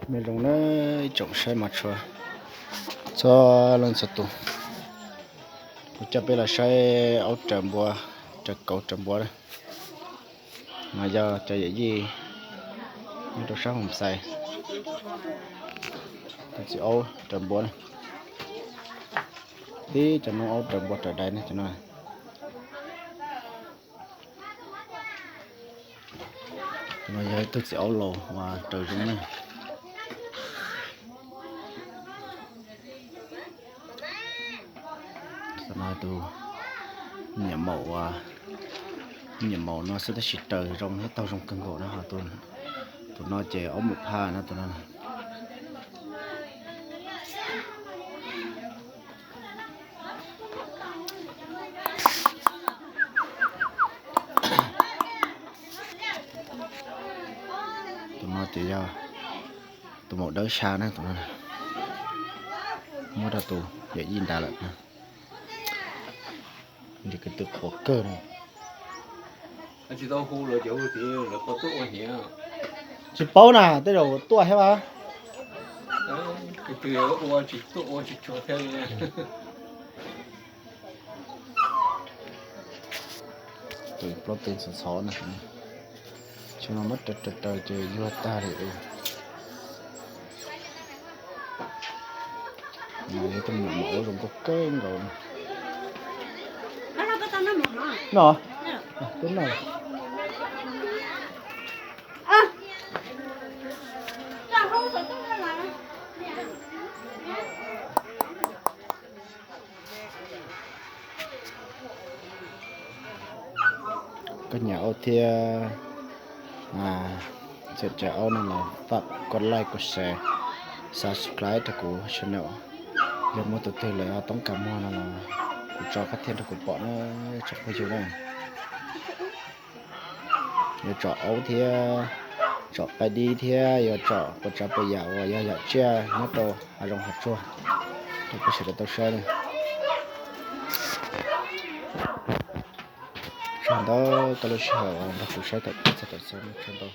Nyob zoo na ib tsoom saib mos tshua txhua leej txhua tus, kuv coj peb los saib aub raws npua, raws kauv raws npua na. Mas yog cov yawm yij nyob rau sab Hoos Xais, tus txiv aub raws npua na, tib cov noob aub raws npua raws dais ne cov no. Tus no yog ib tug txiv aub laus uas raws zoo ne. Tus no tus me nyuam maum uas, me nyuam maum no xwb tab sis raws zoo thiab taug zoo kawg nkaus na. Tus no ces aub maum phaj na tus no. Tus no ces yog tus maum dawb sab na tus no, muab rau tus yawm yij nrad lawm. Nws kwv tw qhuav kawg na. Tsis paub na, tej zaum tuaj thiab mas. Tus plaub tug ntxhov ntxhov na, tsam no muab raws raws raws ces yuag tag li. Mas yog tej me nyuam maum aub zoo nkauj kawg nkaus. No, tub no. Koj nyiam aub thiab txawm tsav aub no los pab koj like, koj share, subscribe rau kuv channel. Yog muaj tus twg lawv ho toob kas muag no los kuv tso koj thiaj rau kuv pom na, tsoom phooj ywg na. Yuav tsom aub thiab tsom paib dib thiab yuav tsom puas tsav puas yam uas yog yam tsiaj nyob rau hav zoov hav tsuag rau peb sawv daws tau saib na. Tsaug ntau koj lub sij hawm nrog kuv saib thaum pib txog thaum xaus, tsaug ntau.